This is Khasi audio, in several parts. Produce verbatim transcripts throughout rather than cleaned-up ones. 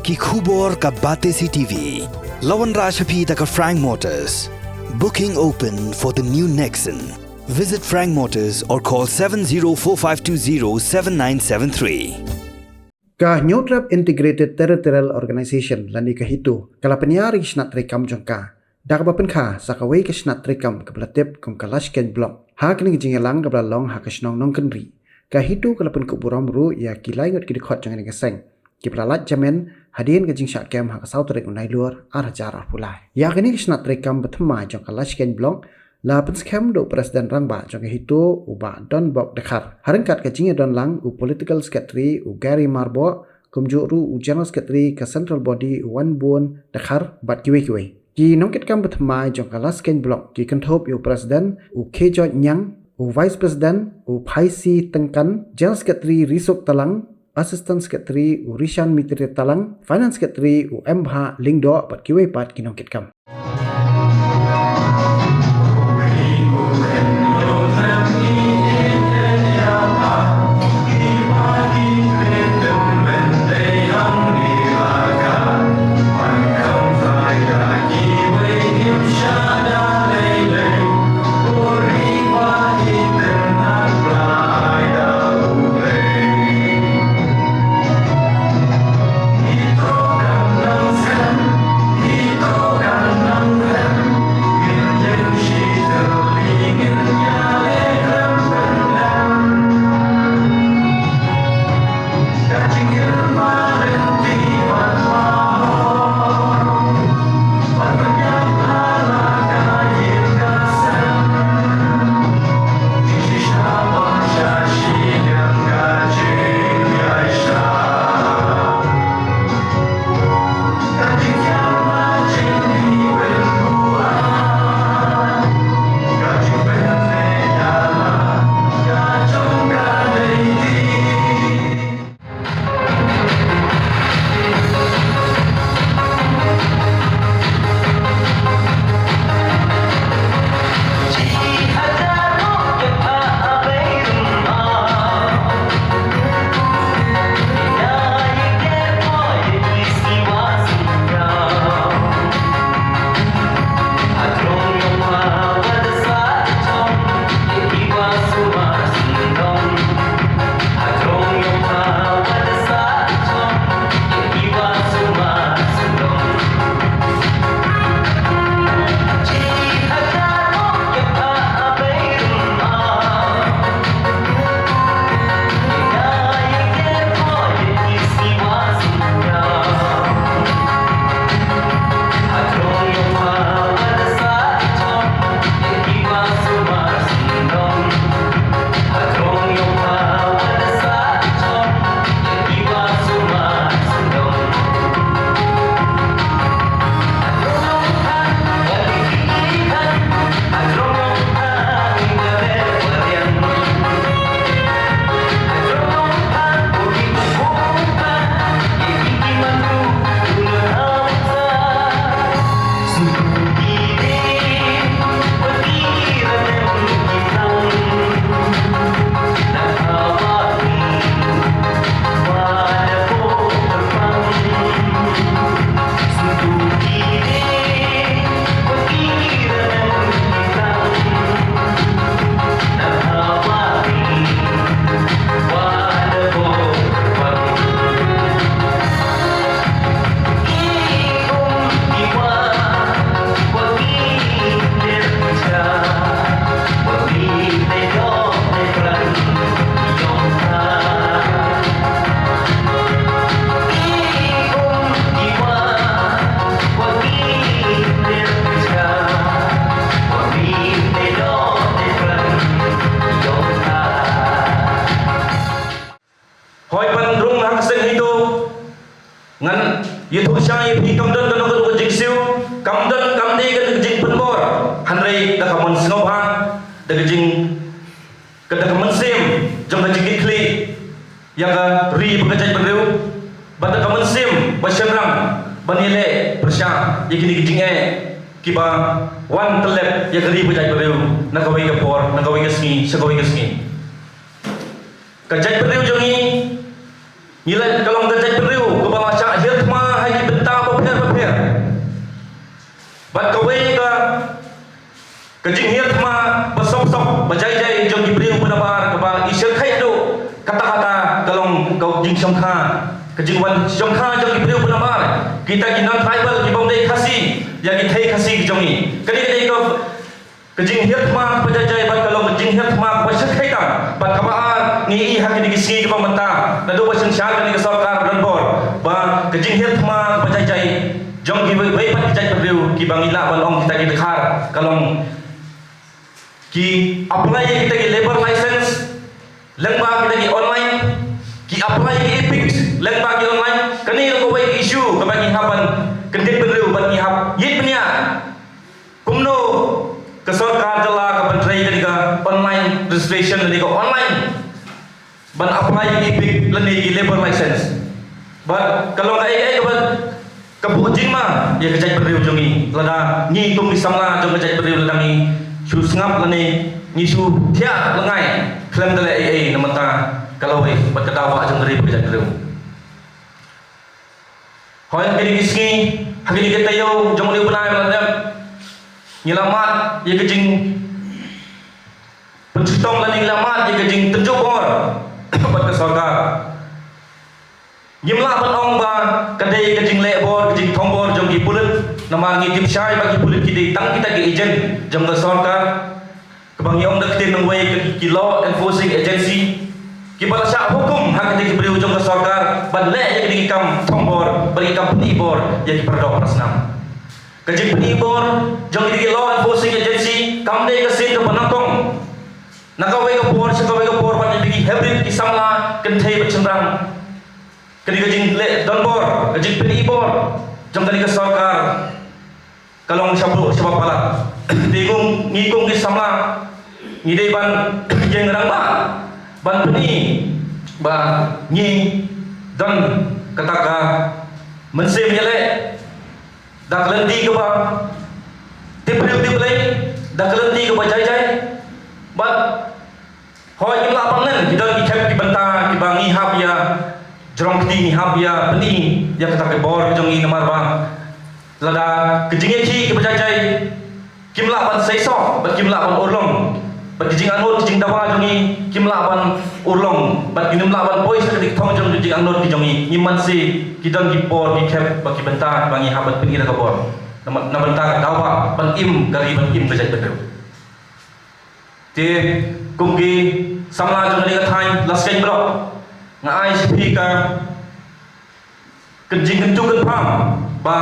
Ki khubor ka Batesi T V. La wanrah sha phi da ka Frank Motors. Booking open for the new Nexon. Visit Frank Motors or call seven zero four five two zero seven nine seven three. Ka Hynñiewtrep Integrated Territorial Organization lane ka HITO ka la pynïar ïa ki shnat treikam jong ka da kaba pynkha sa kawei ka shnat treikam kaba la tip kum ka Lashkeiñ Block ha kane ka jingïalang kaba la long ha ka shnong Nongkynrih. Ka HITO ka la pynkup burom ruh ïa ki lai ngut ki dkhot jong kane ka seng kiba la lait jamin hadien ka jingshah kem ha ka saw tarik u Nailur ar hajar arphew lai. Ïa kane ka shnat treikam ba thymmai jong ka Lashkeiñ Block la pynskhem da u President Rangbah jong ka HITO u Bah Donbok Dkhar ha ryngkat ka jingïadon lang u Political Secretary u Gary Marbok, kumjuh ruh u General Secretary ka Central Body u Wanbun Dkhar bad kiwei kiwei. Ki nongkitkam ba thymmai jong ka Lashkeiñ Block ki kynthup ïa u President u Khejoj Niang, u Vice President u Phaisi Tyngkan, General Secretary Risuk Talang, Assistant Secretary u Rishan Mitri Talang, Finance Secretary u M Bha Lyngdoh bad kiwei pat ki nongkitkam. Hooid, ban rung ha ka seng HITO, ngan ïathuh sha ïa phi kam don kano kano ka jingsiew, kam don kam dei ka jingpynbor, hynrei da ka mon sngewbha, da ka jing, ka da ka mynsiem jong ka jingkitkhlieh ïa ka ri bad ka jaitbynriew, bad da ka mynsiem ba shynrang ban ïaleh pyrshah ïa kine ki jingeh kiba wan tyllep ïa ka ri bad ka jaitbynriew na kawei ka por, na kawei ka sngi sha kawei ka sngi. Ka jaitbynriew jong ngi, ngi la, ka long ka jaitbynriew kaba la shah hiar thma Ka jingwan jong ka jong ki briew ba namar kita ki non tribal ki bym dei Khasi ïa ki thei Khasi ki jong ngi. Kane ka dei ka ka jinghiar thma kaba jai jai bad ka long ka jinghiar thma kaba shyrkhei tam bad kaba ar ngi i ha kine ki sngi kiba mynta naduh ba synshar kane ka sorkar ba donbor ba ka jinghiar thma kaba jai jai jong kiwei pat ki jaitbynriew kiba ngi lah ban ong kita ki dkhar ka long ki apply ïa kita ki labour license lyngba kita ki online, ki apply ki EPIC lyngba ki online. Kane ka kawei ka issue kaba ngi hap ban kyndit bynriew bad ngi hap ïit bniah. Kumno ka sorkar jylla ka ban trei kane ka online registration lane ka online ban apply ki EPIC lane ki labour license. Bad ka long kaei kaei kaba ka buh jingma ïa ka jaitbynriew jong ngi lada ngi kum ki samla jong ka jaitbynriew lada ngi shu sngap lane ngi shu thiah lyngngai khlem da leh ei ei na bynta ka lawei bad ka daw ba jong ka ri bad ka jaitbynriew. Hooid, ha kine ki sngi, ha kine ki taïew jong une u bnai ba la dep, ngi la mad ïa ka jingpynshitom lane ngi la mad ïa ka jingtynjuh bor bad ka sorkar. Ngim lah ban ong ba ka dei ka jingleh bor, ka jingthombor jong ki pulit, namar ngi tip shai ba ki pulit ki dei tang kita ki agent jong ka sorkar. Kaba ngi ong da ka ktien nongwei ki, ki law enforcing agency kiba la shah hukum ha kita ki briew jong ka sorkar ban leh ïa kita ki kam thombor, ban ïa ki kam pyni bor ïa ki paradoh parasnam. Ka jingpyni bor jong kita ki law enforcing agency kam dei ka sien kaba nyngkong. Na kawei ka por sha kawei ka por ban ïa ki hybrid ki samla kynthei bad shynrang. Ka dei ka jingleh donbor, ka jingpyni bor jong kane ka sorkar. Ka long sha briew sha palat. Te kum ngi kum ki samla ngi dei ban ïeng rangbah ban pyni ba ngi don kata ka mynsiem ïaleh da ka lynti kaba tip briew tip Blei, da ka lynti kaba jai jai. Bad hooid, ngim lah ban nen ki don ki khep ki bynta kiba ngi hap ïa jrong kti, ngi hap ïa pyni ïa kata ka bor ka jong ngi namar ba lada ka jingïakhih kiba jai jai kim lah ban seisoh bad kim lah ban urlong, bad ki jingangnud ki jingdawa jong ngi kim lah ban urlong bad kim lah ban poi sha ka ding thong jong ki jingangnud ki jong ngi. Ngim man shi ki don ki bor ki khep bad ki bynta ba ngi hap ban pyni da ka bor na bynta ka dawa ban im ka ri, ban im ka jaitbynriew. Te kum ki samla jong kane ka thaiñ, la skeiñ baroh nga ai sha phi ka jingkyntu kynpham ba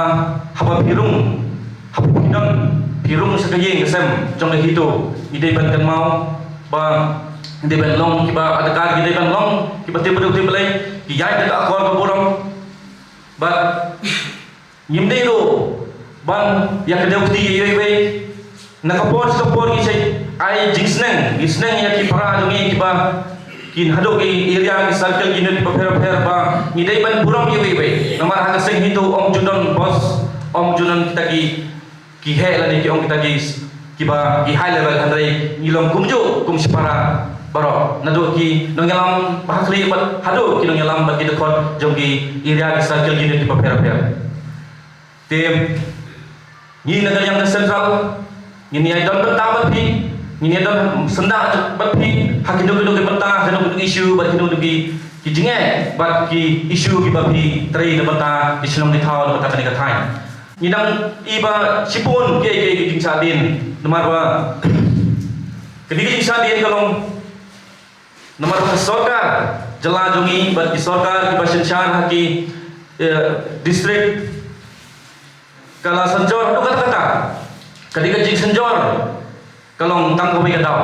haba phi rung, haba phi don, phi rung sha ka ïing ka sem jong ka HITO, ngi dei ban kynmaw ba ngi dei ban long kiba adkar, ngi dei ban long kiba tip briew tip Blei, ki ïaid da ka akor ka burom. Bad ngim dei ruh ban ïa kdew kti ïa iwei iwei. Na ka por sha ka por ngi shait ai jingsneng, ngi sneng ïa ki para jong ngi kiba kin haduh ki area, ki circle, ki unit kiba pher pher ba ngi dei ban burom ïa iwei iwei. Namar ha ka seng HITO ym ju don boss, ym ju don kita ki, ki heh lane ki ong kita ki kiba ki high level, hynrei ngi long kumjuh kum shipara baroh, naduh ki nongïalam ba ha khlieh bad haduh ki nongïalam bad ki dkhot jong ki area, ki circle, ki unit kiba pher pher. Te ngi na ka liang ka central ngin ïa don bynta bad phi, ngin ïa don syndah bad phi ha kino kino ki bynta, ha kino kino ki issue bad kino kino ki, ki jingeh bad ki issue kiba phi trei na bynta ki shnong ki thaw, na bynta kane ka thaiñ. Ngi dang i ba shibun kiei kiei ki jingshah dien, namar ba kane ka jingshah dien ka long namar ba ka sorkar jylla jong ngi bad ki sorkar kiba synshar ha ki, eh, district ka la synjor haduh katta katta. Ka dei ka jingsynjor ka long tang kawei ka daw.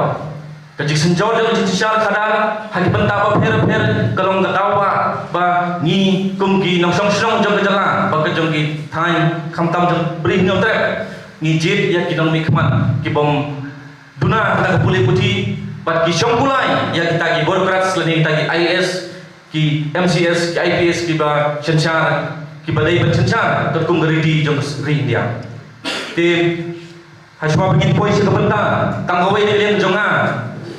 Ka jingsynjor jong ka jingsynshar khadar ha ki bynta bapher bapher ka long ka daw ba, ba ngi kum ki nongshong shnong jong ka jylla bad ka jong ki thaiñ, khamtam jong Bri Hynñiewtrep, ngi jied ïa ki nongmihkhmat ki bym duna kata ka pule puthi bad ki shong kulai ïa kita ki bureaucrats lane kita ki IAS, ki MCS, ki IPS kiba synshar, kiba dei ban synshar katkum ka riti jong ka ri India. Te hashwa ba ngin poi sha ka bynta, tang kawei na ka liang jong nga,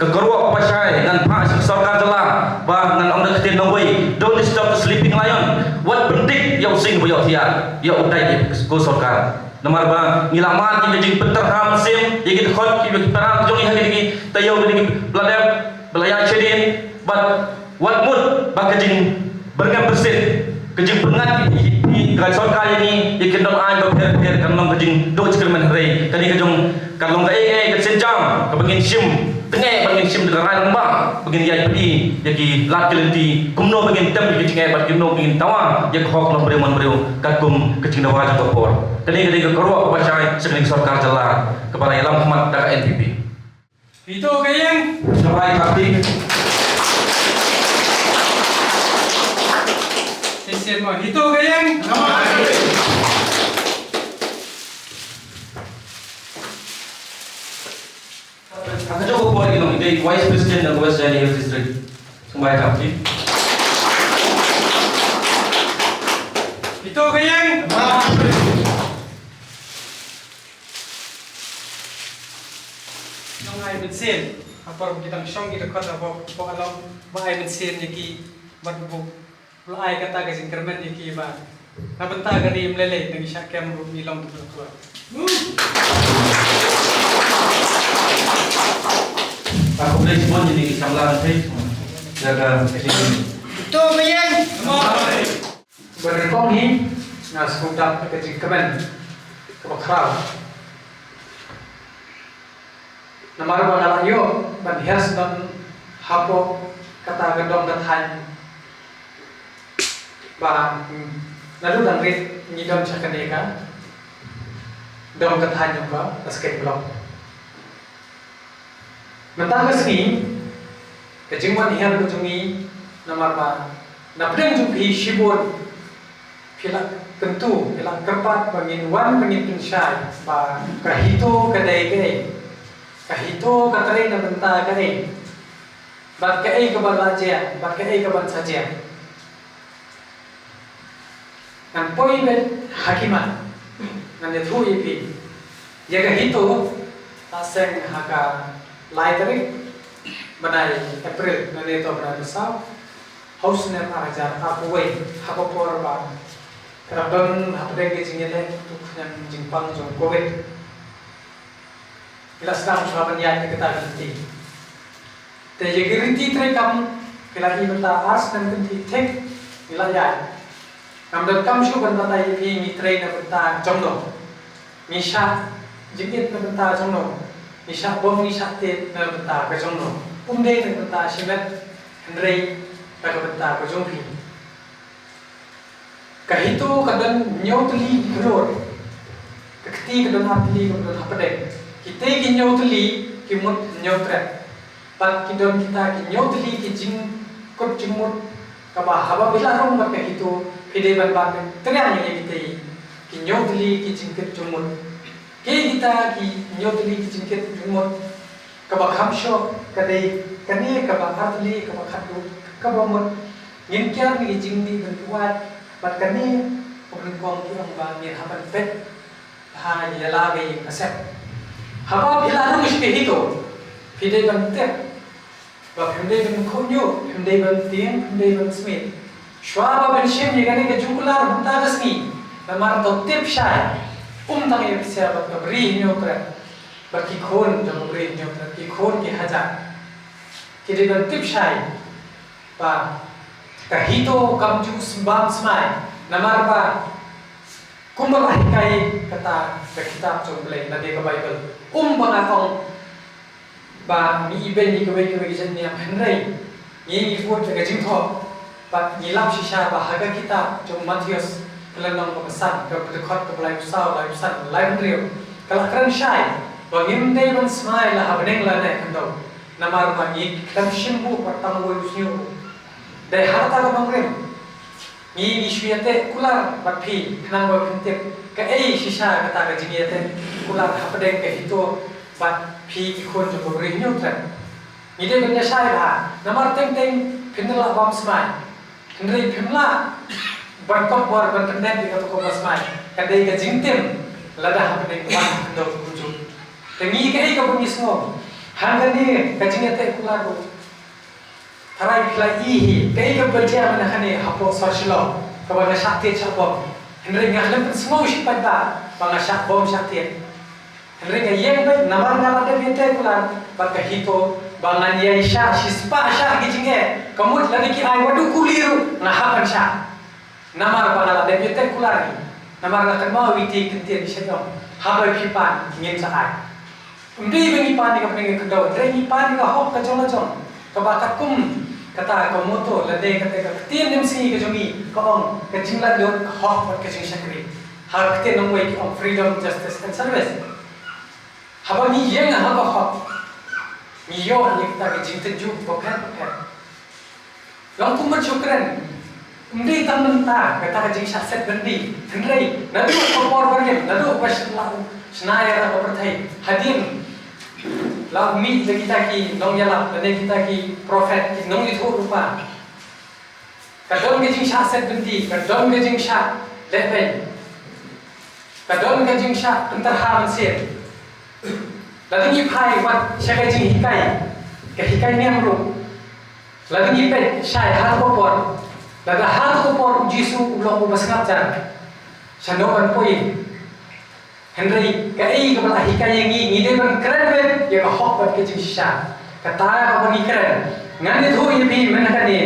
ka kyrwoh kaba shai ngan phah sha ka sorkar jylla ba ngan ong da ka ktien nongwei, don't disturb the sleeping lion. Wat pyndik ïa u sing ba ïohthiah, ïa u dait ïa ka sorkar. Namar ba ngi la mad ïa ka jingpynterha mynsiem ïa ki dkhot, ïa ki para jong ngi ha kine ki taïew kine ki ba la dep, ba la ïaid shadien, bad wat mut ba ka jingbyrngem byrsit Ka jingpynngat ïa ki, ïa ka sorkar ïa ngi, ïa ki nongaiñ bapher bapher kan long ka jingduh jingkyrmen hynrei kane ka jong ka long kaei kaei ka sienjam kaba ngin shim tyngeh, ba ngin shim da ka rai rangbah, ba ngin ïaid pyni ïa ki lad ki lynti kumno ba ngin tem ïa ki jingeh bad kumno ba ngin dawa ïa ka hok long briew man briew katkum ka jingdawa jong ka por. Kane ka dei ka kyrwoh kaba shai sha kane ka sorkar jylla kaba la ïalam khmat da ka N P P. Ito ka ïeng. Sawai parti. Shisien mo. Ito ka ïeng. Haka jong ka por ino, ito i Vice President ng West Jaintia Hills District. Sawai parti. Ito ka ïeng. Nong ai mynsiem, ha por ba ki dang shong ki dkhot ha por, por along, ba ai mynsiem ïa ki, bad ba u la ai kata ka jingkyrmen ïa ki ba na bynta ka ri ym lei lei, dang shah kem ruh ngi long tu kloi. Ba khublei shibun ïa ki samla ngi ïa ka jing. To mayeng. Ba nyngkong hi nga sngewdap ïa ka jingkmen kaba khraw. Namar ba nga la ïoh ban hiar sdang hapoh kata ka dong ka thaiñ ba, mm, naduh dang rit ngi don sha kane ka dong ka thaiñ jong ka Paskei Block. Mynta ka sngi, ka jingwan hiar ka jong ngi, namar ba na pdeng jong phi shibun phi la kyntu, phi la kyrpad ba ngin wan ba ngin pynshai ba ka HITO ka dei kaei, ka HITO ka trei na bynta kaei, bad kaei kaba la jia, bad kaei kaban sa jia. Ngan poi beit ha khmat, ngan ïathuh ïa phi. Ïa ka HITO la seng ha ka lai tarik bnai April, lane to bnai Basaw, ha u snem ar hajar arphew wei, ha ka por ba ka la don hapdeng ka jingïaleh, tu khñiang jingpang jong Covid. Ngi la sdang shuwa ban ïaid ïa kata ka lynti. Te ïa ki riti treikam, ngi la ïoh mynta ar snem kynthih thik ngi la ïaid. Ngam donkam shuh ban batai ïa phi ngi trei na bynta jong no. Ngi shah jingit na bynta jong no. Ngi shah bom ngi shah tied na bynta ka jong no. Um dei na bynta shimet, hynrei na ka bynta ka jong phi. Ka HITO ka don hynñiew tylli ki klur. Ka kti ka don ar tylli kaba don hapdeng. Kitei ki hynñiew tylli ki mut hynñiew tret. Bad ki don kita ki hynñiew tylli ki jingkut jingmut kaba haba phi la rung bad ka HITO phi dei ban ban triang ïa kitei ki hynñiew tylli ki jingkit jingmut. Ki kita ki hynñiew tylli ki jingkit jingmut. Kaba kham shuh ka dei kane kaba ar tylli kaba khatduh kaba mut ngin kiar ïa ki jingmih ban buaid bad kane kaba nyngkong ki ong ba ngin hap ban peit ha ïa la ka ïing ka sem. Haba phi la rung sha ka HITO phi dei ban tip ba phim dei ban khuid ñiuh, phim dei ban tieng, phim dei ban smiej. Shuwa ba phin shim ïa kane ka jingkular mynta ka sngi namar to tip shai um tang ïa phi sha bad ka bri hynñiew tret. Bad ki khun jong u briew hynñiew tret, ki khun ki hajar. Ki dei ban tip shai ba ka HITO kam ju sembam smai. Namar ba kumba la hikai kata ka kitab jong u Blei lane ka Baibl. Um ba nga ong ba ngi ibeiñ ïa kawei kawei ka jingniam, hynrei ngi ngi bud da ka jingthoh. Bad ngi lap shisha ba ha ka kitab jong u Mathaios ka lynnong kaba san, ka dkhot kaba laiphew saw, laiphew san, laiphew hynriew, ka la kren shai ba ngim dei ban smai la ha bneng lane ha khyndew. Namar ba ngi khlem shim buh bad tang uwei u shñiuh. Dei ha kata ka nongrim ngi ngi shu ïateh kular bad phi khnang ba phin tip kaei shisha kata ka jingïateh kular hapdeng ka HITO bad phi ki khun jong u briew hynñiew tret. Ngi dei ban ïa shai bha, namar teng teng phin da lah bam smai. Hynrei phim lah ban kot bor ban pyndep ïa kata ka bam smai. Ka dei ka jingtim lada hapdeng ka bam hynñiew kumjuh. Te ngi kaei kaba ngi sngew hangkane ka jingïateh kular ruh. Tharai phi la i hi kaei kaba jia mynta kane hapoh sor Shillong kaba nga shah tied shah bom. Hynrei nga khlem pynsngew shi paidbah ba nga shah bom shah tied. Hynrei nga ïeng beit namar nga la dep ïateh kular bad ka HITO ba ngan ïai shah shispah shah ki jingeh. Ka mut lada ki ai wat u kuli ruh nga hap ban shah. Namar ba nga la dep ïateh kular hi. Namar la kynmaw ïa kata ka ktien sha ïong. Haba phi pan ngin sa ai. Ym dei ba ngi pan ïa ka bneng ka kyndoh, hynrei ngi pan ïa ka hok ka jong la jong. Kaba katkum kata ka motto lane kata ka ktien M C ka jong ngi ka ong ka jinglaitluid, ka hok bad ka jingshakri. Ha ka ktien nongwei ki ong freedom, justice and service. Haba ngi ïeng ha ka hok, ngi ïoh ïa kata ka jingtynjuh bapher bapher. Long kumba shu kren. Ym dei tang mynta kata ka jingshah set byndi. Hynrei naduh ka por barim, naduh ba shna, shna ïa ka pyrthei. Hadien la mih da kita ki nongïalap lane kita ki prophet, ki nongïathuhlypa. Ka don ka jingshah set byndi, ka don ka jingshah lehbeiñ. Ka don ka jingshah pynterha mynsiem. Lada ngi phai wat sha ka jinghikai, ka hikai niam ruh. Lada ngi peit shai ha ka por, lada ha ka por u Jisu u long uba sngap jar, shano ban poi? Hynrei kaei kaba la hikai ïa ngi, ngi dei ban kren beit ïa ka hok bad ka jingshisha. Kata kaba ngi kren. Ngan ïathuh ïa phi mynta kane.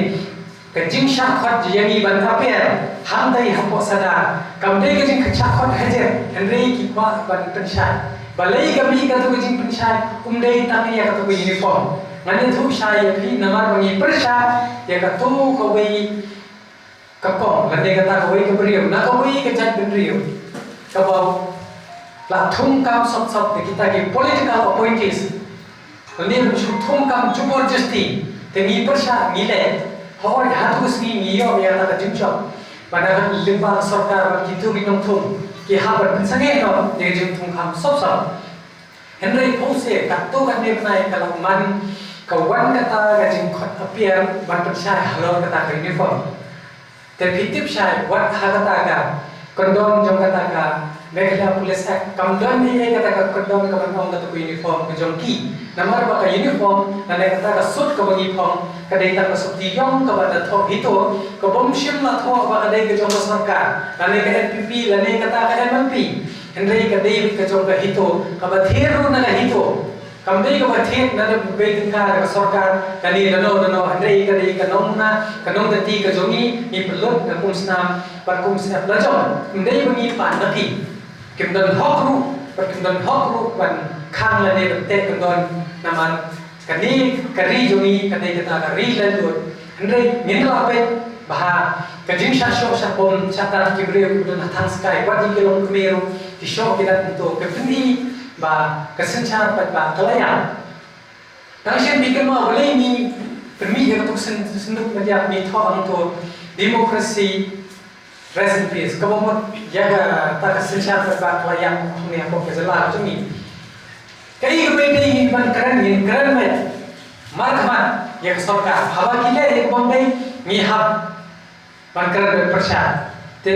Ka jingshah khot ïa ngi ban appear hangtei hapoh Sadar kam dei ka jingshah khot hajer, hynrei ki kwah ban pynshai. Balei ka mih katu ka jingpynshai? Ym dei tang ïa katu ka uniform. Ngan ïathuh shai ïa phi namar ba ngi pyrshah ïa katu kawei ka kong lane kata kawei ka briew na kawei ka jaitbynriew kaba la thungkam sop sop da kita ki political appointees. Lane ban shu thungkam jubor justi. Te ngi pyrshah, ngi leh. Hooid, ha tu ka sngi ngi ïoh ïa kata ka jingjop. Ba na ka lyngba ka sorkar bad kitu ki nongthung ki hap ban pynsangeh noh ïa ka jingthungkam sop sop. Hynrei pause, katto katne bnai ka la man ka wan kata ka jingkhot appear ban pynshai halor kata ka uniform. Te phi tip shai wat ha kata ka kyndon jong kata ka Meghalaya Police Act kam don ei ei kata ka kyndon ka ban ong kata ka uniform ka jong ki. Namar ba ka uniform lane kata ka suit kaba ngi phong ka dei tang ka suit ïong kaba da thoh HITO, ka bym shym la thoh ba ka dei ka jong ka sorkar lane ka N P P lane kata ka M L P. Hynrei ka dei ka jong ka HITO, kaba thied ruh na ka HITO. Kam dei kaba thied na ka bei tyngka na ka sorkar, kane lano lano, hynrei ka dei ka nongna, ka nongkynti ka jong ngi, ngi pynlut na kum snam bad kum sep la jong. Ym dei ba ngi pan na ki. Kim don hok ruh, bad kim don hok ruh ban khang lane ban teh kyndon, namar kane ka ri jong ngi ka dei kata ka ri laitluid. Hynrei ngin lah peit ba ha ka jingshah shoh shah bom shah tan ki briew kiba don ha Thangskai bad ki longkmie ruh ki shoh ki lait mynta, ka pyni ba ka synshar paidbah ka la ïap. Tang shen phi kynmaw balei ngi pynmih ïa katu ka syn-, synduk media, ngi thoh hangto democracy rest in peace. Kaba mut ïa kata ka synshar paidbah ka la ïap hangne hapoh ka jylla ka jong ngi. Kaei kaba dei ngi ban kren, ngin kren beit markhmat ïa ka sorkar. Haba ki leh ïa ka bym dei, ngi hap ban kren beit pyrshah. Te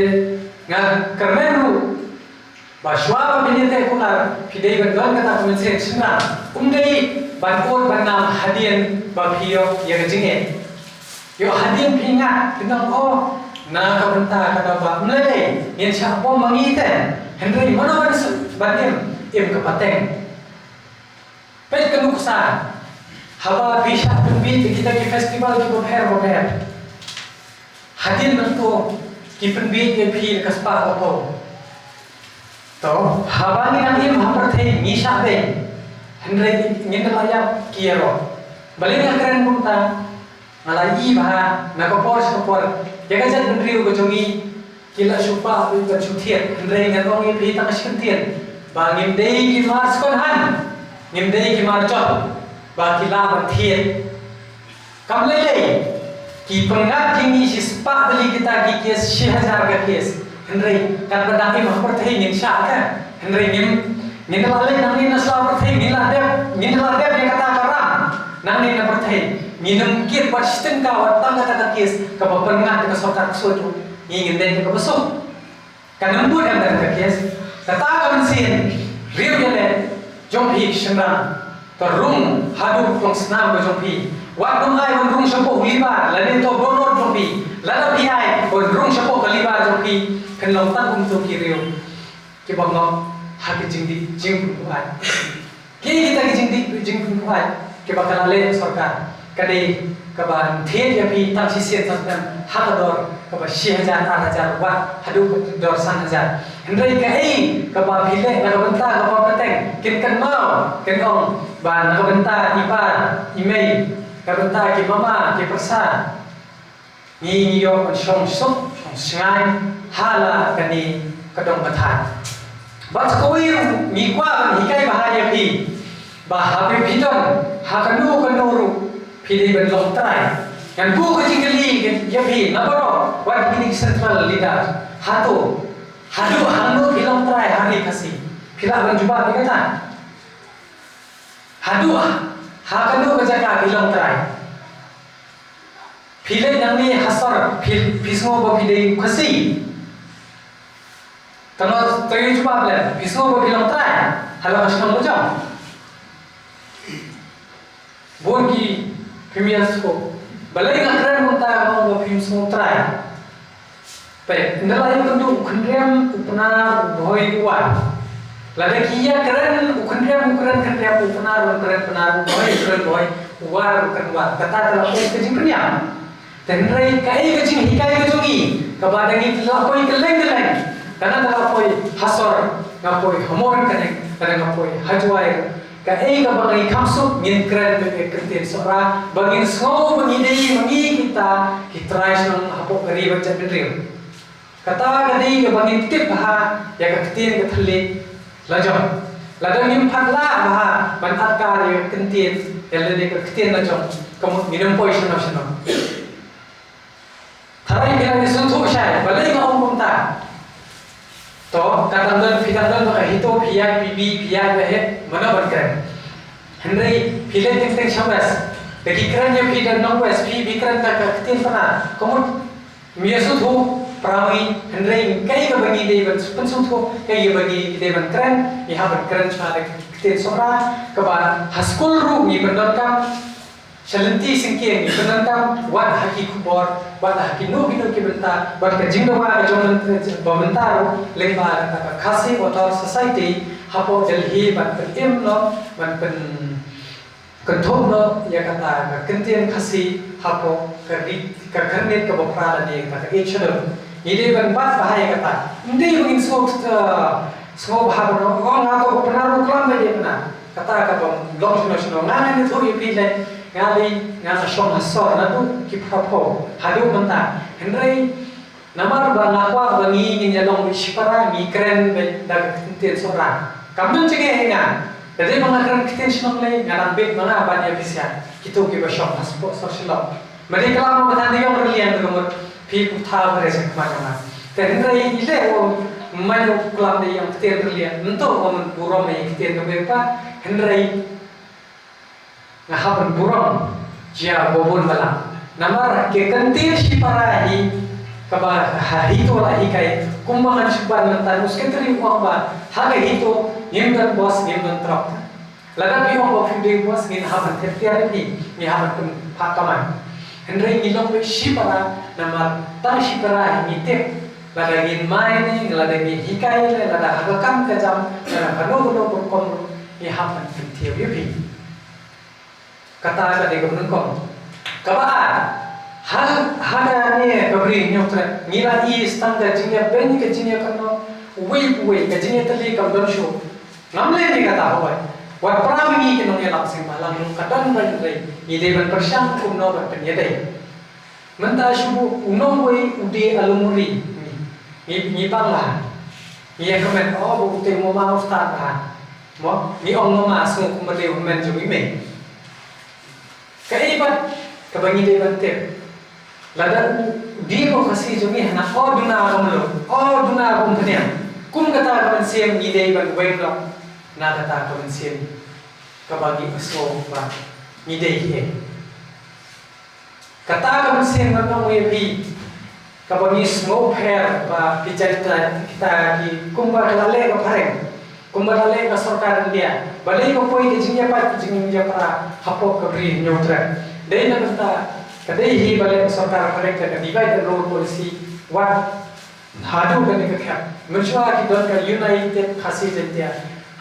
nga kyrmen ruh ba shuwa ba phin ïateh kular, phi dei ban don kata ka mynsiem shynrang. Ym dei ban ud ban nam hadien ba phi ïoh ïa ka jingeh. Ïoh hadien phi ngat, phin ong, oh, na ka bynta ka daw ba ym lei lei ngin shah bom ma ngi te. Hynrei mano ban suk ban im, im ka pateng. Peit ka nuksa, haba phi shah pynbiej ïa kita ki festival kiba pher ba pher, hadien mynta ki pynbiej ïa phi da ka spah ka phew. To, haba ngi dang im ha pyrthei ngi shah beiñ, hynrei ngin da la ïap ki ïaroh. Balei nga kren kumta? Nga la ïohi ba na ka por sha ka por ïa ka jaitbynriew ka jong ngi ki la shu pah beit ban shu thied, hynrei ngan ong ïa phi tang ka shi kyntien ba ngim dei ki mar second hand, ngim dei ki mar jot ba ki lah ban thied. Kam lei lei, ki pyngngad ïa ngi shispah tylli kita ki case, shi hajar ka case. Hynrei katba dang im ha pyrthei ngin shah ka. Hynrei ngim, ngin da la leit nangne na sla pyrthei, ngin la dep, ngin da la dep ïa kata ka ram. Nangne na pyrthei ngin ym kit wat shi tyngka wat tang kata ka case kaba pyngngad da ka sorkar ksuid ruh. Ngi ngin dei da kaba suk. Kan ym bud em da ka case. Kata ka mynsiem riewïaleh jong phi shynrang, ka rung haduh ka longsnam ka jong phi. Wat nym ai ban rung shapoh u libar lane to dohnud jong phi. Lada phi ai ban rung shapoh ka libar jong phi, kan long tang kumto ki riew kiba ngop ha ka jingdih jingpynkuaid. Ki kita ki jingdih jingpynkuaid kiba ka la leh sorkar. Ka dei kaba thied ïa phi tang shisien tang snem ha ka dor kaba shi hajar, ar hajar, wat haduh ka dor san hajar. Hynrei kaei kaba phi leh na ka bynta kaba pateng, kin kynmaw, kin ong ba na ka bynta i pa i mei, ka bynta ki mama ki pyrsa, ngi ngi ïoh ban shong suk shong shngaiñ ha la kane ka dong ka thaiñ. Bad sa kawei ruh ngi kwah ban hikai bha ïa phi ba haba phi don ha kano kano ruh phi dei ban long trai. Ngan buh ka jingkylli ïa phi na baroh, wat kine ki central leader, hato haduh hangno phi long trai ha ri Khasi? Phi lah ban jubab ïa kata? Haduh ha kano ka jaka phi long trai? Phi leit nangne ha sor, phi, phi sngew ba phi dei Khasi? Tang to ïa jubab lem, phi sngew ba phi long trai ha la ka shnong la jong? Bun ki phim ïa sngewthuh. Balei nga kren mynta nga ong ba phim sngewthuh trai? Peit, ynda la ïakynduh u Khynriam, u Pnar, u Bhoi, u War. Lada ki ïakren, u Khynriam u kren Khynriam, u Pnar u kren Pnar, u Bhoi u kren Bhoi, u War u kren War. Kata ka la poi ka jingpynïap. Te hynrei kaei ka jinghikai ka jong ngi, kaba da ngi la poi kylleng kylleng. Kane da la poi ha sor, nga poi ha Mawryngkneng, kane nga poi ha Jowai. Kaei kaba ngi kham suk, ngin kren beit ïa ka ktien Sohra, ba ngin sngew ba ngi dei ma ngi kita ki trai shnong hapoh ka ri bad jaitbynriew. Kata ka dei kaba ngin tip bha ïa ka ktien ka thylliej la jong. Lada ngim pat lah bha ban atkar ïa ka ktien, ïa lade ka ktien la jong, ka mut ngin ym poi shano shano. Tharai phi la ïa sngewthuh shai balei nga ong kumta. To, ka dang don, phi dang don ba ka HITO, phi ïaid phi bi, phi ïaid ba heh, mano ban kren. Hynrei phi leit teng teng sha West, da ki kren ïa phi da nong West, phi, phi kren da ka ktien Pnar. Ka mut, ym ïa sngewthuh para ngi, hynrei kaei kaba ngi dei ban pynsngewthuh, kaei kaba ngi dei ban kren, ngi hap ban kren shuwa da ka ktien Sohra, kaba ha skul ruh ngi pyndonkam, sha lynti syngkien ngi pyndonkam, wat ha ki khubor, wat ha kino kino ki bynta, wat ka jingdawa ka jong mynta, ba mynta ruh lyngba kata ka Khasi Author Society hapoh Delhi ban pynim noh, ban pyn kynthup noh ïa kata ka ktien Khasi hapoh ka ri, ka khyrnit kaba phra lane kata ka Eighth Schedule. Ngi dei ban bat bha ïa kata. Ym dei ba ngin sngew, eh, sngewbha ban ong, oh, nga to u Pnar ruh khlem bha ïa kata. Kata kaba long shano shano. Nga ngan ïathuh ïa phi leh, nga dei, nga la shong ha sor naduh ki phra phew haduh mynta. Hynrei namar ba nga kwah ba ngi ngin ïa long beit shipara, ngi kren beit da ka ktien Sohra. Kam don jingeh ïa nga. Lada dei ba nga kren ktien shnong lei, nga dang beit ma nga ban ïa pisa kito kiba shong ha sor Shillong. Ma dei klam ba than da ïong Rylliang, ka mut phi pu thaw ka re sha khmat jong nga. Te hynrei i leh u, ma ïong klam da ïong ktien Rylliang, nto u, burom ïa ktien ka beh pa. Hynrei nga hap ban burom jia ba bun balang. Namar ka ktien shipara hi kaba ha HITO la hikai, kumba ngan shu ban mynta, u secretary u ong ba ha ka HITO ngim don boss, ngim don trok. Lada phi ong ba phi dei boss, ngin hap ban thep tiar ïa phi, ngin hap ban pynphah kamai. Hynrei ngi long beit shipara, namar tang shipara hi ngi tip. Lada ngin mai ne, lada ngin hikai ne, lada ha ka kam ka jam, lada kano kano ka rukom ruh, ngi hap ban pyntip ïa phi. Kata ka dei kaba nyngkong. Kaba ar, ha, ha kane ka Bri Hynñiewtrep, ngi la ïohi tang ka jingïabeiñ, ka jingïakynnoh uwei pa uwei, ka jingïatylli kam don shuh. Ngam leh ïa kata hawei. Wat para ngi ki nongïalam seng bhalang ruh ka don bha, hynrei ngi dei ban pyrshang kumno ban pynïadei. Mynta shu u nongwei u die a lum ri. Ngi, ngi, ngi bang bha. Ngi ïa kmen, oh, ba u te u mama u stad bha. Mo, ngi ong mama, sngew kumba dei u hynmen jong i mei. Kaei pat kaba ngi dei ban tip? Lada u die u Khasi jong ngi hana, oh, duna ka mluh, oh, duna ka umphniang. Kum kata ka mynsiem ngi dei ban weng noh na kata ka mynsiem kaba ngi sngew ba ngi dei hi. Kata ka mynsiem ngan ong ïa phi, kaba ngi sngewpher ba ki jait kita, kita ki, kumba ka la leh ka phareng, kumba la leh ka sorkar India, balei ka poi ka jingïapait ka jingïapra hapoh ka Bri Hynñiewtrep. Dei na kata ka dei hi ba leh ka sorkar phareng ka divide and rule policy, wat haduh kane ka khep. Mynshuwa ki don ka United Khasi Jaiñtia.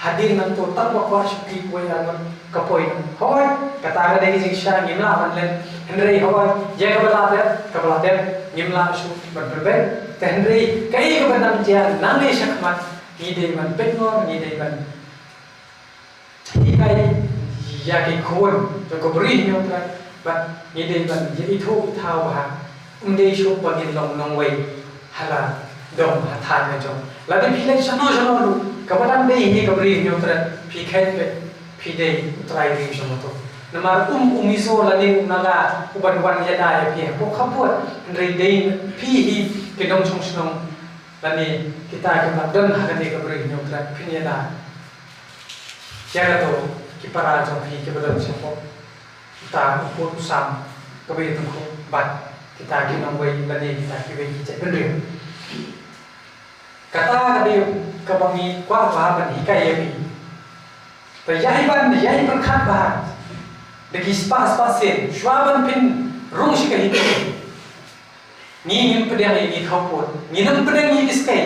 Hadien nangta tang ba kwah shuh phi wei arngut ka poi. Hooid, kata ka dei ka jingshisha, ngim lah ban len. Hynrei hooid, ïa kaba lah dep, kaba lah dep, ngim lah shuh ban pynbeit. Te hynrei kaei kaba nang jia nangne shakhmat, ngi dei ban pynngor, ngi dei ban hikai ïa ki khun jong ka Bri Hynñiewtrep, bad ngi dei ban ïa ithuh ithaw bha. Ym dei shuh ba ngin long nongwei ha la dong ha thaiñ la jong. Lada phi leit shano shano ruh, kaba dang dei hi ka Bri Hynñiewtrep, phi khet beit phi dei u trai ri jong nga to. Namar um u Mizo lane u Naga uban wan ïada ïa phi hapoh khappud, hynrei dei phi hi ki nongshong shnong lane kita kiba don ha kane ka Bri Hynñiewtrep, phin ïada ïa kato ki para jong phi kiba don shapoh uta u pud u sam kaba ïatyngkhuh bad kita ki nongwei lane kita kiwei ki jaitbynriew. Kata ka dei kaba ngi kwah bha ban hikai ïa phi. Te ïai ban, ïai pyrkhat bha da ki spah spah sien shuwa ban pynrung sha ka HITO. Ngi ngim pdiang ïa ki khawpud, ngim pdiang ïa ki skei.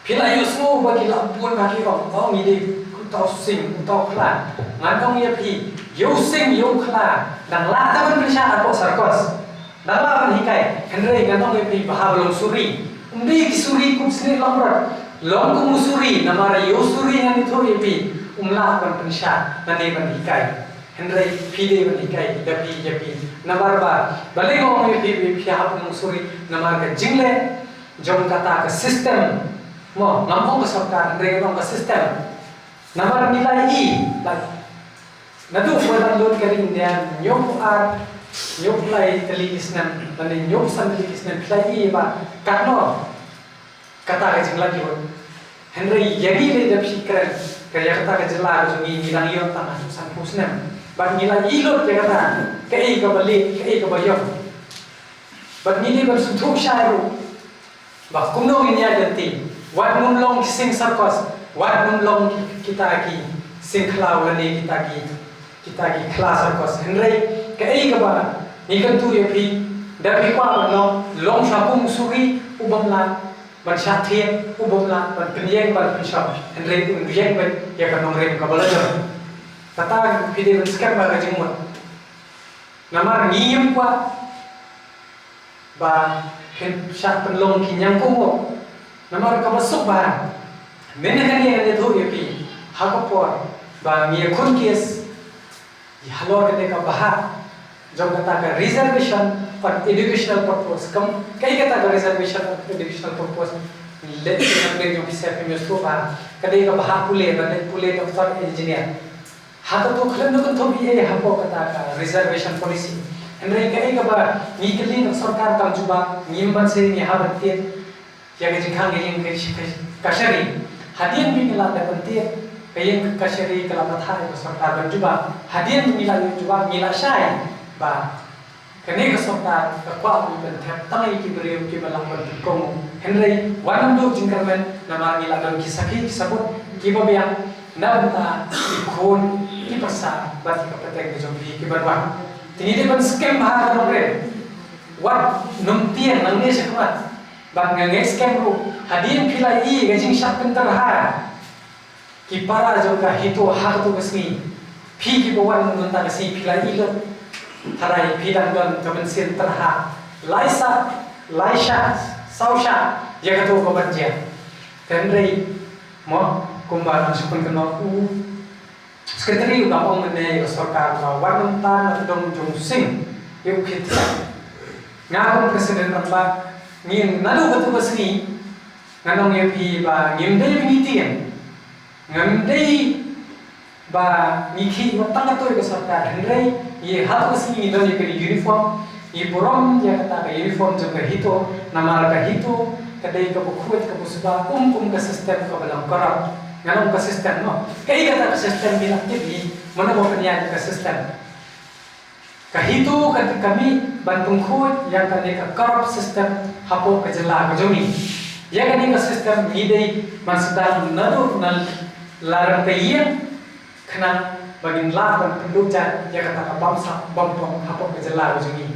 Phi la ïohsngew ba ki la bun ba ki ong, ong ngi dei uta u sing, uta u khla. Ngan ong ïa phi, ïa u sing ïa u khla dang lah tang ban pynshad hapoh circus. Dang lah ban hikai. Hynrei ngan ong ïa phi, bha ba long suri. Ym dei ki suri kum snieh long rot, long kum u suri. Namar ïa u suri ngan ïathuh ïa phi, um lah ban pynshad, ngan dei ban hikai. Hynrei phi dei ban hikai da phi ïa phi. Namar ba balei nga ong ïa phi ba phi hap ban long suri? Namar ka jingleh jong kata ka system. Mo, ngam ong ka sorkar, hynrei nga ong ka system. Namar ngi la ïohi, la, naduh ba la lut ka ri India, hynñiewphew ar, hynñiewphew lai tylli ki snem, lane hynñiewphew san tylli ki snem, phi la ïohi ba katno kata ka jinglait lut. Hynrei ïa ngi lei da phi kren, ka ïa kata ka jylla ka jong ngi, ngi dang ïoh tang haduh sanphew snem. Bad ngi la ïohi lut ïa kata, kaei kaba leh, kaei kaba ïoh. Bad ngi dei ban sngewthuh shai ruh ba kumno ngin ïaid lynti. Wat ngim long ki sing circus, wat ngim long ki, kita ki sing khlaw lane kita ki, kita ki khla circus. Hynrei kaei kaba ngi kyntu ïa phi, da phi kwah ban long, long sha kum u suri u bym lah ban shah thied, u bym lah ban pynïeng ban pynshong, hynrei un ïeng beit ïa ka nongrim kaba la jong. Kata phi dei ban skhem bha ka jingmut. Namar ngi ngim kwah ba phin shah pynlong ki ñiangkongwok. Namar kaba suk bha, mynne kane ngan ïathuh ïa phi ha ka por ba ngi ïakhun case halor kane ka bhah jong kata ka reservation on educational purpose. Kam, kaei kata ka reservation on educational purpose? Leit sha ka jong ki sep, phi ïohsngew bha, ka dei ka bhah pule, ban leit pule doctor, engineer. Ha kato khlem da kynthup ei ei hapoh kata ka reservation policy. Hynrei kaei kaba ngi kylli na ka sorkar kam jubab, ngim banse ngi hap ban tied ïa ka jingkhang ka ïing ka, ka, kashari. Hadien ba ngi la dep ban tied, ka ïing ka kashari ka la bthah ïa ka sorkar ban jubab. Hadien ba ngi la ïoh jubab ngi la shai ba kane ka sorkar ka kwah ban pynthep tang ïa ki briew kiba lah ban pynkohnguh. Hynrei wat nym duh jingkyrmen namar ngi la don ki sakhi ki sabut kiba biang na bynta ki khun ki pyrsa bad ki kyrpateng ka jong phi kiban wan. Te ngi dei ban skhem bha ka nongrim. Wat nym tieng nangne shakhmat. Bad nga ngeit skhem ruh hadien phi la ïohi ka jingshah pynterha ki para jong ka HITO ha kato ka sngi. Phi kiba wan mynta ka sngi phi la ïohi lut. Tharai phi dang don ka mynsiem tyrha lai sah, lai shah, saw shah ïa kato kaban jia. Hynrei mo, kumba ngan shu pynkynmaw, u Secretary u dang ong mynne ïa ka sorkar ba wat nym tan na tdong jong u sing ïa u khyndiat. Nga kum President rangbah, ngi naduh kato ka sngi ngan ong ïa phi ba ngim dei ba ngi tieng, ngim dei ba ngi khih wat tang kato ïa ka sorkar, hynrei ngi ha kato ka sngi ngi don ïa ka uniform. Ngi burom ïa kata ka uniform jong ka HITO, namar ka HITO ka dei kaba khuid kaba suba, ym kum ka system kaba long corrupt. Ngan ong ka system, no? Kaei kata ka system, ngi la tip hi mano ba pynïaid ka system. Ka HITO ka, ka mih ban pynkhuid ïa kane ka corrupt system hapoh ka jylla ka jong ngi. Ïa kane ka system ngi dei ban sdang naduh na la rem ka ïing, khnang ba ngin lah ban pynduh jait ïa kata ka bamsap bampong hapoh ka jylla ka jong ngi.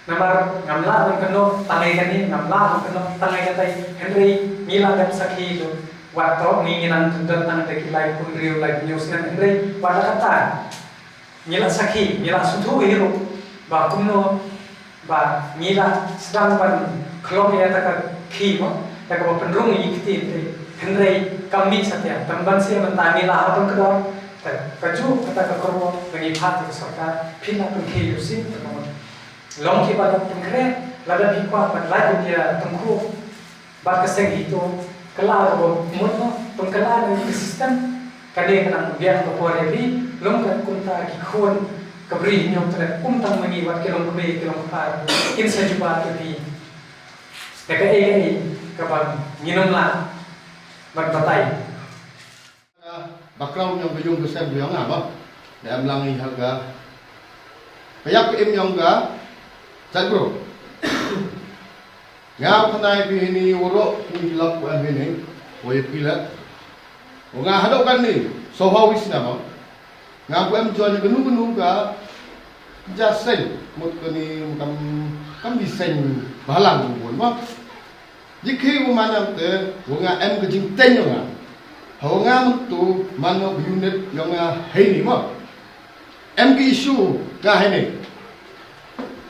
Namar ngam lah ban kynnoh tang ïa kane, ngam lah ban kynnoh tang ïa katai, hynrei ngi la dep sakhi lut Wat to ngi ngi nang don tang da ki lai phew hynriew lai phew hynñiew snem, hynrei wat la katta ngi la sakhi, ngi la sngewthuh hi ruh ba kumno ba ngi la sdang ban khlong ïa kata ka khie mo, ïa kaba pynrung ïa ki ktien te, hynrei kam mih satia. Tang ban sien mynta ngi la hap ban kdor, te kajuh kata ka khubor ba ngi phah ïa ka sorkar, phi la pynkhie ïa u sien te ka mut. Long kiba la pynkhreh, lada phi kwah ban lait ïa tyngkhuh bad ka seng HITO, ka la ruh mut mo, pynkylla na ka system. Kane ka nang biang ka por ïa phi, long ka kumta ki khun ka Bri Hynñiewtrep, kum tang ma ngi wat ki longkmie ki longkpa, kin sa jubab ïa phi da kaei kaei kaba ngin ym lah ban batai. Background jong ka ïung ka sem jong nga ba, da em lang i ha ka, ka ïap ka im jong ka jaitbru. Nga pynai phi hini, waroh phi lap wa hini, wa ïa phi la. Wa nga haduh kane, so hawi sna ba nga pu em join kanu kanu ka ja seng, mut kani kam, kam di seng balang bun ba. Jikhi u manam te, wa nga em ka jingteng jong nga. Ha wa nga myntu, man nga unit jong nga hini mo. Em ki issue nga hini.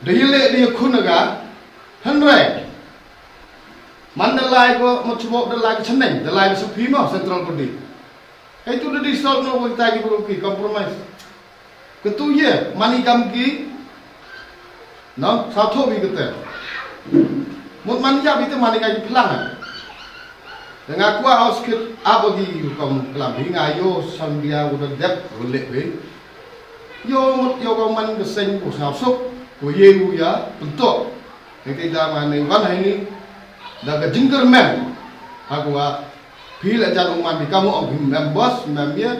Da ïa leh da ïa khun nga, hynrei man da lai ko, mo, chubok da lai ko, chyneng da lai ko, supi mo, central body. Hei tu da di solve no, wa kita ki bru ki compromise. Katu ye, man i kam ki, no, sa tho bi kete. Mut man ya bi te man i ka ki plang. Nga kwah house kit abo ki kom klam hi, nga ïoh sam dia u da dep u leh bi. Ïoh mut ïoh ko man ka seng ko sa suk, ko ye u ya, pyntok. Hei te da man i wan hei ni, da ka jingkyrmen. Ha ko wa, phi la jan u man bi kam ong phi mem boss, mem ye.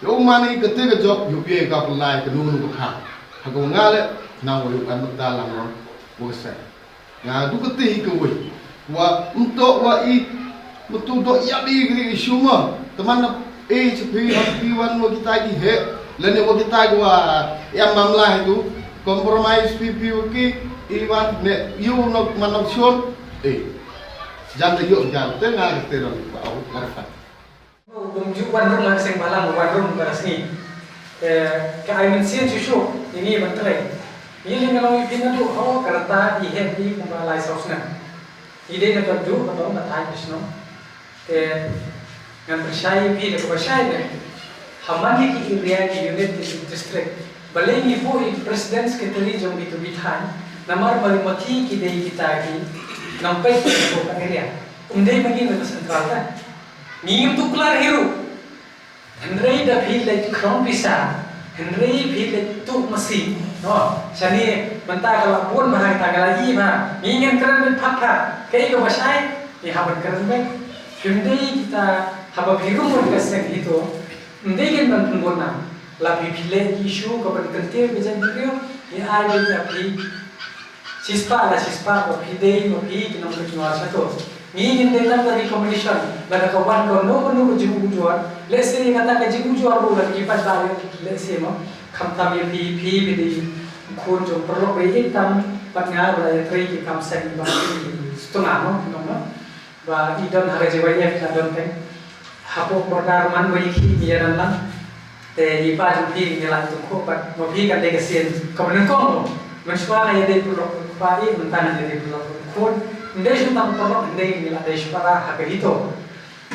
Ïa u man i kate ka jop, ïa u phi ka pynlai ka nu nu ka kha. Ha ka wa nga le, nang wa ïa u kan mynta lang ro, wa ka seng. Nga du kate hi ka wei. Wa mynto wa i, mynto do ïa bi ka issue ma. Teman na, eh, cha phi, ha phi wan wa kita ki he. Lane wa kita ki wa, ïa mamla hi tu. Compromise phi phi wa ki, i wan ne, ïa u nok man nok shon. Eh. Jan da ïoh jan te nga te don ba au nga rasa. Bym ju wan rung ha seng balang, wan rung ka sngi. Eh, ka ai mynsiem shuh shuh ïa ngi ban trei. Ngi li nga long i phin naduh ha ka rta i heh i kumba lai saw snem. I dei na ka duh ka dong ka thaiñ ka shnong. Te ngan pynshai ïa phi da kaba shai ne. Ha man ïa ki area ki unit ki district. Balei ngi buh ïa ki president secretary jong ki tu ki thaiñ, namar ba ma ki ki dei kita ki nongpeit ki to ka area. Um dei ma ngi na ka central ka. Ngi ngim tuklar hi ruh. Hynrei da phi leit khrong pisa, hynrei phi leit tuh masi. No, shane mynta ka la bun bha kita ka la i bha. Ngi ngin kren beit phat phat. Kaei kaba shai, ngi hap ban kren beit. Phim dei kita haba phi rung ka seng HITO. Ym dei kin ban pynbun nam. La phi phi leh issue ka ban kyntiew ka jaitbynriew, ngi ai beit ïa phi. Shispah la shispah, ba phi dei, ba phi ki nongpeit nongwai shato. Ngi ngin dei tang ka recommendation, lada ka wan kano kano ka jingujor, lehse ïa kata ka jingujor ruh la ki paidbah ïa, lehse mo, khamtam ïa phi, phi phi dei khun jong paralok ba ïeit tam, bad nga ba la ïatrei ki kam seng ba phi stunga mo, nong mo. Ba i don ha ka J Y F la don teng. Hapoh border man ba i khih ngi ïa don lang. Te i pa jong phi ngi la tung khuh pat ma phi kan dei ka sien. Ka ban kong mo. Mynshuwa nga ïa dei pulok pa i mynta nga ïa dei pulok khun. Ndei shu tang pulok ndei ngi la dei shu para ha ka HITO.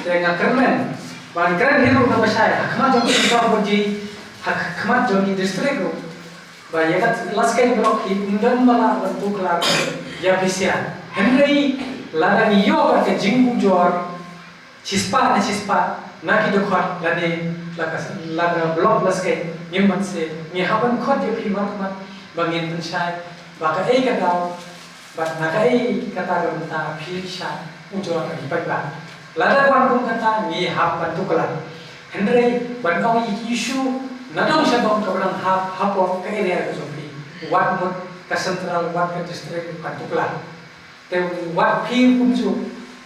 Te nga kyrmen. Ban kren hi ruh na ba shai. Ha khmat jong ki jong ji. Ha khmat jong ki district ruh. Ba ïa kat la skei block hi ym don ba lah ban tuklar ïa phi sha. Hynrei lada ngi ïoh bad ka jingujor shispah na shispah na ki dkhot lane la ka, la ka block la skei, ngim pat se ngi hap ban khot ïa phi markhmat ba ngin pynshai ba kaei ka daw. Bad na kaei kata ka bynta phi shah ujor ha ki paidbah. Lada wan kum kata ngi hap ban tuklar. Hynrei ban ong ïa ki issue na dong sha dong kaba dang hap hapoh ka area ka jong phi. Wat mut ka central, wat ka district ban tuklar. Te wat phi kumjuh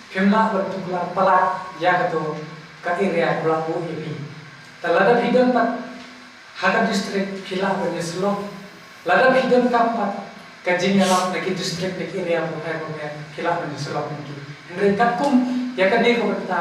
phim lah ban tuklar palat ïa kato ka area kaba la buh ïa phi. Te lada phi don pat ha ka district phi lah ban ïasyllok. Lada phi donkam pat ka jingïarap na ki district na ki area ba bun ba bun phi lah ban ïasyllok na ki. Hynrei katkum ïa kane ka bynta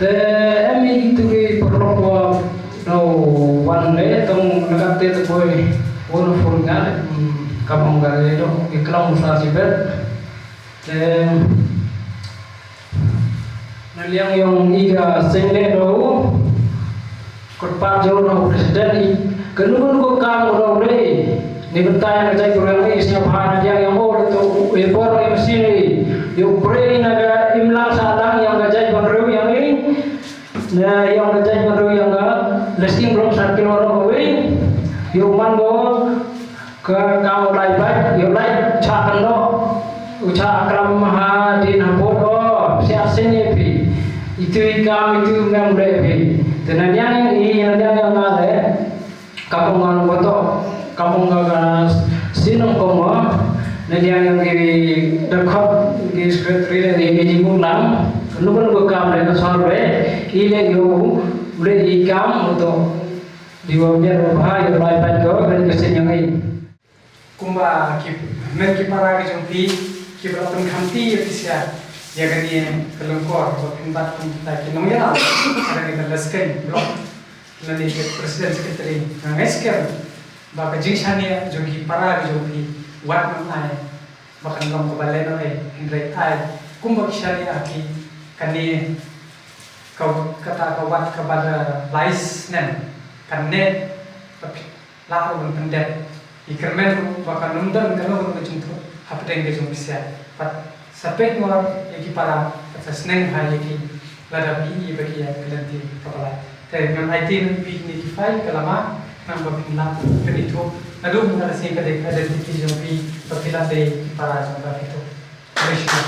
Te em i tu ki paralok wa no wan le tong nakat te te boy won fun ngal kam ong gal le do ki klang sa si bet. Te na liang yong i ga seng le do kot pat jo no president i kenu kenu ko kam do re. Ni bentai na jai kurang i snya pa na liang yong o to e bor e mesin i yo pre na ga imlang sa lang yong ga jai ban ru yong i. Na yong ka jait madu yong ka lesing blong san kilo ro ka wei. Yo man go ka ka u lai bai yo lai cha kan do. U cha akram ha din ha bot o sia sen ye phi. Itu i kam itu ngam le phi. Te na nyang i na nyang yong nga le. Kampung ngan koto, kampung ka sinong komo, ne liang yang ki dakhot ki secretary le ni ni mung lang, nu kan ko kam le ka sor le, i le yo, le i kam koto, di wa biar wa bha yo lai pat ko, kan ka sin yang i. Kumba ki men ki para ki jong phi, ki ba pynkham ti ya ki sia, ya ka ni ka lengkor, ba pynbat pynta ki nong ya, ada ki ba lesken, blok. Lane ka president secretary nga ngai skem ba ka jingshaniah jong ki para ka jong phi wat nang ai ba kan long kaba lehnohei hynrei ai kumba ki shaniah ha ki kane ka kata ka wat kaba da lai snem kane ba phi lah ruh ban pyndep. I kyrmen ruh ba kan ym don kano kano ka jingthoh hapdeng ka jong phi sha. Pat sa peit ngor ïa ki para, pat sa sneng bha ïa ki lada phi ïohi ba ki ïaid ka lynti kaba lai. Te ngan aiti na phi kine ki file ka lama, ngan ba phin lah pynithuh naduh mynta ka sngi ka dei ka identity jong phi ba phi lah dei ki para jong ka phi tu. Khublei shibun.